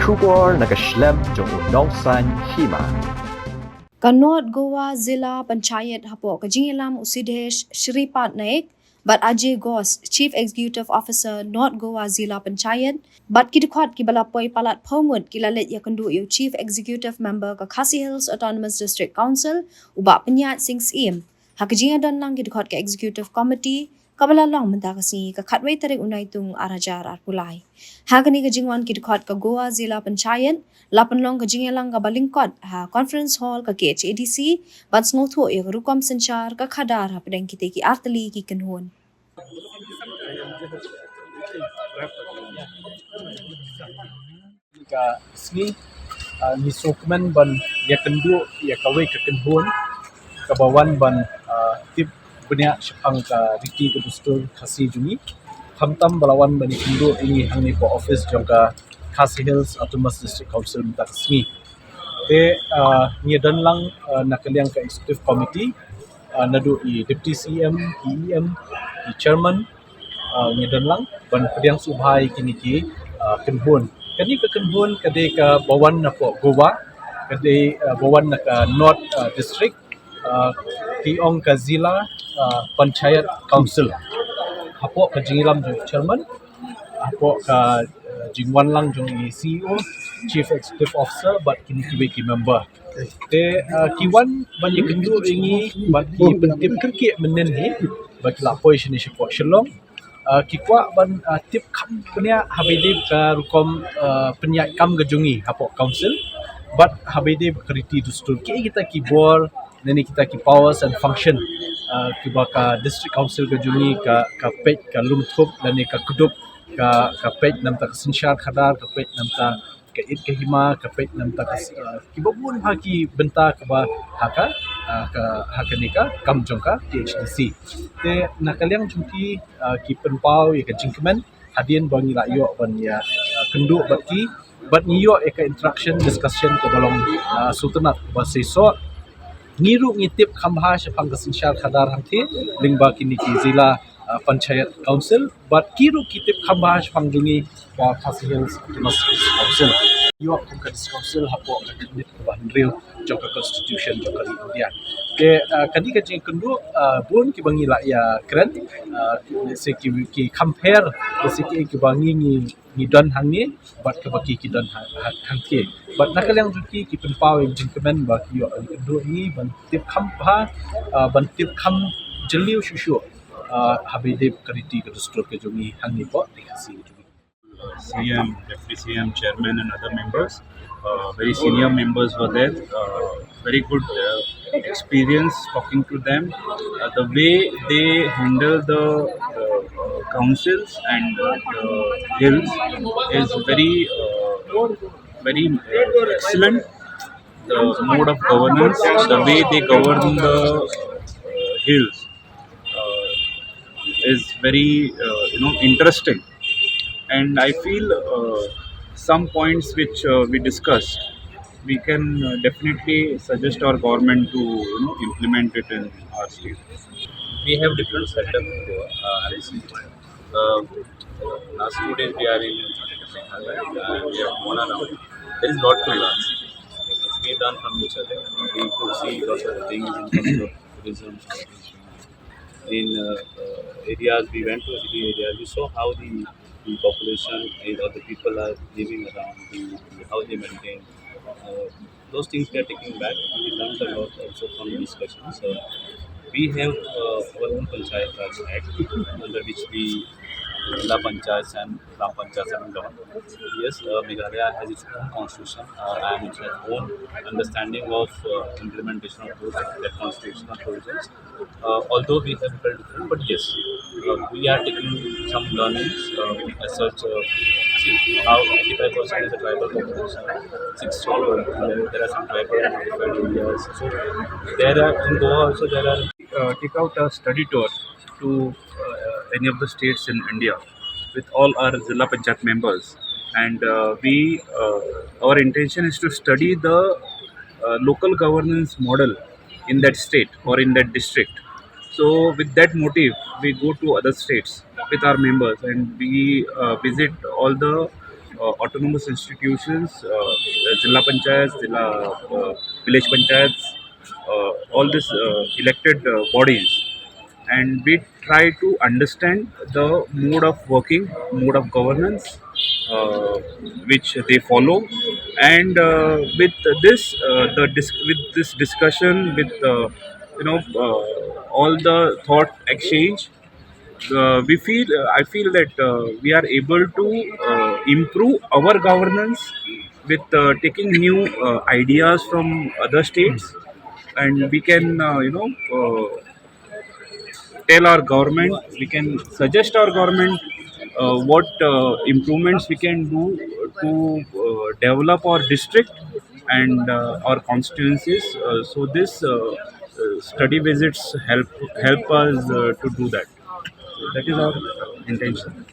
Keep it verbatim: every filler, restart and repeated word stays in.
Khubor na ka shlem jong u Nongsaiñ Hima. Ka North Goa Zilla Panchayat hapoh ka jingïalam u Sidhesh Shripad Naik bad Ajay Ghosh, Chief Executive Officer, North Goa Zilla Panchayat, bad ki dkhot kiba la poi palat phew ngut ki la leit ïakynduh ïa u Chief Executive Member ka Khasi Hills Autonomous District Council, u Bah Pynïaid Sing Syiem, ha ka jingïadon lang ki dkhot ka Executive Committee, kaba la long mynta ka sngi ka khatwei tarik u Naitung ar hajar arphew lai. Ha kane ka jingwan ki dkhot ka Goa Zilla Panchayat, la pynlong ka jingïalang kaba lyngkot ha Conference Hall ka K H A D C, ban sngewthuh ïa ka rukom synshar ka khadar hapdeng kitei ki artylli ki kynhun. Ka sngi, ah, ngi sngewkmen ban ïakynduh ïa kawei ka kynhun kaba wan ban, ah, tip bniah shaphang ka riti ka dustur Khasi jong ngi. Khamtam ba la wan ban ïakynduh ïa ngi hangne hapoh office jong ka Khasi Hills Autonomous District Council mynta ka sngi. Te, ah, ngi don lang, ah, na ka liang ka executive committee, ah, naduh i deputy C E M, i E M, i chairman, ah, ngi don lang ban pdiang sngewbha ïa kine ki, ah, kynhun. Kane ka kynhun ka dei kaba wan napoh Goa, ka dei, ah, ba wan na ka North, ah, District, ah, ki ong ka Zilla, ah, Panchayat Council. Hapoh ka jingïalam jong chairman, hapoh ka, ah, jingwan lang jong i C E O, Chief Executive Officer, bad kine kiwei ki member. Te, ah, ki wan ban ïakynduh ïa ngi, bad ki pyntip kyrkieh mynnin hi ba ki la poi shane shapoh Shillong. Ah, ki kwah ban, ah, tip kham bniah haba ïadei ka rukom, ah, pynïaid kam ka jong ngi hapoh council, bad haba ïadei ka riti dustur, kiei kita ki bor lane kita ki powers and function, ah, kiba ka district council ka jong ngi ka, ka peit, ka lum thup lane ka kdup, ka, ka peit namar ka synshar khadar, ka peit namar ka ïit ka hima, ka peit namar ka, ah, kiba bun bha ki bynta kaba ha ka, ah, ka, ha kane ka kam jong ka K H A D C. Te na ka liang jong ki, ah, ki pynpaw ïa ka jingkmen hadien ba ngi la ïoh ban ïa, ah, kynduh bad ki, bad ngi ïoh ïa ka interaction, discussion kaba long, ah, sngewtynnat, kaba seisoh. Ngi ruh ngi tip kham bha shaphang ka synshar khadar hangtei lyngba kine ki Zilla, ah, Panchayat Council, bad ki ruh ki tip kham bha shaphang jong ngi ka Khasi Hills Autonomous Council. Ïoh kum ka District Council hapoh ka kynit kaba hynriew jong ka Constitution jong ka ri India. Te, ah, kane ka jingkynduh, ah, bun kiba ngi la ïakren, ah, lehse ki, ki compare, lehse ki, kiba ngi, ngi, ngi don hangne bad kaba ki, ki don ha, ha, hangtei. Bad na ka liang jong ki, ki pynpaw ïa ka jingkmen ba ki ïoh ïakynduh ïa ngi ban tip kham bha, ah, ban tip kham jylliew shuh shuh, ah, haba ïadei ka riti ka dustur ka jong ngi hangne hapoh Ri Khasi ka jong ngi. C M, Deputy C M, Chairman and other members. Uh, very senior members were there. Uh, very good, uh, experience talking to them. Uh, the way they handle the, uh, councils and, uh, the hills is very, uh, very, uh, excellent. The mode of governance, the way they govern the, uh, hills, uh, is very, uh, you know, interesting. And I feel, uh, some points which, uh, we discussed, we can, uh, definitely suggest our government to, you know, implement it in our state. We have different setup in Goa, uh, R I C. Uh, last two days we are in Meghalaya, uh, we have gone around. There is lot to learn. We learn from each other. We could see lot of things in terms of tourism, in, uh, uh, areas we went to, city areas, we saw how the, the population and, or the people are living around, the, how they maintain. Uh, those things we are taking back. We learned a lot also from the discussions. Uh, we have, uh, our own Panchayat Raj Act, under which the Zilla Panchayats and Gram Panchayats have been governed. Yes, uh, Meghalaya has its own constitution, uh, and it has own understanding of, uh, implementation of those, that constitutional provisions. Uh, although we have felt different, but yes, uh, we are taking some learnings, uh, as such. Uh, see, how eighty-five percent is a tribal population, sixty, there, there are some tribal and modified areas. So there are, in Goa also there are, uh, take out a study tour to, uh, any of the states in India with all our Zilla Panchayat members. And, uh, we, uh, our intention is to study the, uh, local governance model in that state or in that district. So with that motive, we go to other states with our members and we, uh, visit all the uh, autonomous institutions, uh, Zilla Panchayats, Zilla, uh, Village Panchayats, uh, all these uh, elected uh, bodies, and we try to understand the mode of working, mode of governance uh, which they follow, and uh, with this uh, the dis- with this discussion, with uh, you know uh, all the thought exchange, uh, we feel uh, I feel that uh, we are able to uh, improve our governance with uh, taking new uh, ideas from other states, and we can uh, you know uh, tell our government, we can suggest our government uh, what uh, improvements we can do to uh, develop our district and uh, our constituencies. Uh, so this uh, uh, study visits help help us uh, to do that. That is our intention.